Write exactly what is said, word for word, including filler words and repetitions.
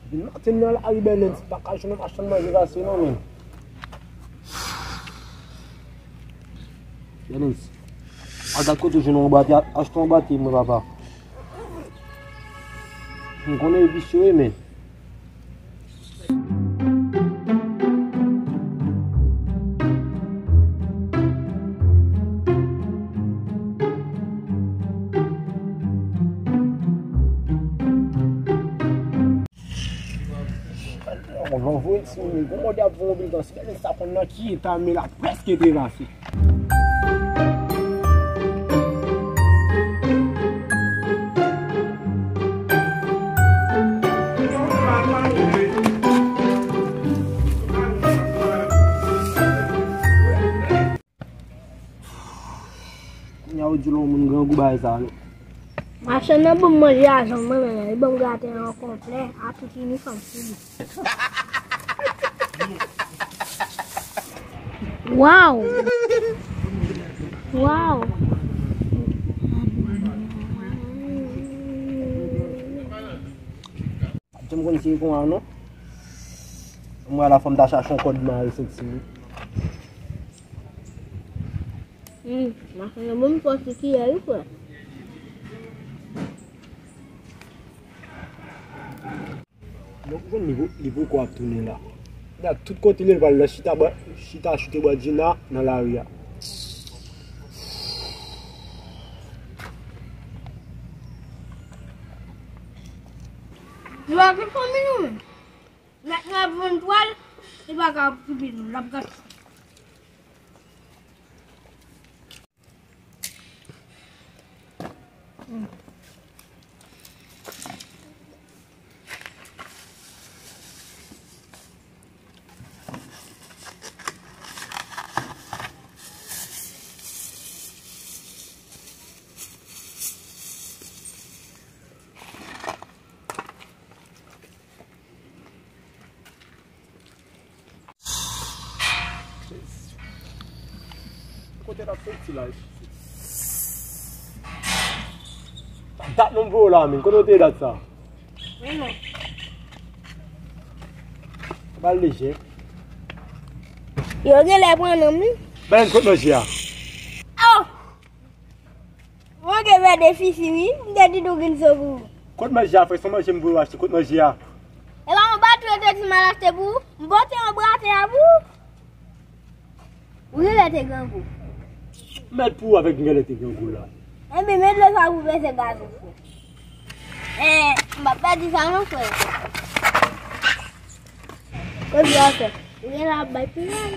Depi maten nan lari Bèlens, pa ka jwenn yon machann manje pase non, men. Bèlens, al gad kote w jwenn yon bati, achte yon bati, mwen, papa. M konnen e visye wi, men. Yon voye timoun, gon mòde ap voye yon biltan, si Bèlens ta konn nan ki eta men la prèske te pase. Kounye a ou di lè yon moun grangou bagay sa, non? Machann nan ban m manje a, jan mwen menm, li ban m graten an konplè, a tout inifòm sou li. Wow! Wow! Ap janm konn si e konsa non. Mwen la fò m ta chache yon kòd mare senti wi. Hmm, machann nan ban m fòs li kiyè wi frè. Donk ou konn li pou, li poko ap tounen la. Gad tout kote li pral la chita, chita choute bwa Djina nan lari a. Nou pa gen fanmi nou menm. Nèg la ap vann twal, li pa ka okipe nou, l ap gate. Kote n ap soti la? Dat nou voye w la, men kote w te ye dat sa? Men non. Pral lejè. Yo genlè pran nonm li. Bèlens, kot manje a? Oh! Mwen gen vè defisi wi, m te di nou vin sou pou ou. Kot manje a, frè? Se yon manje m voye w achte, kot manje a? E pa yon bati yo te di m al achte pou ou? M pote yon bati a pou ou? Ou genlè te grangou. Mèt pou ou avèk genlè te grangou la. Enben, men dlo sa pou peze gaz ou, frè. Eh, m pa pèdi sa non, frè. Kot dlo a, frè? Ou genlè ap bay piyay.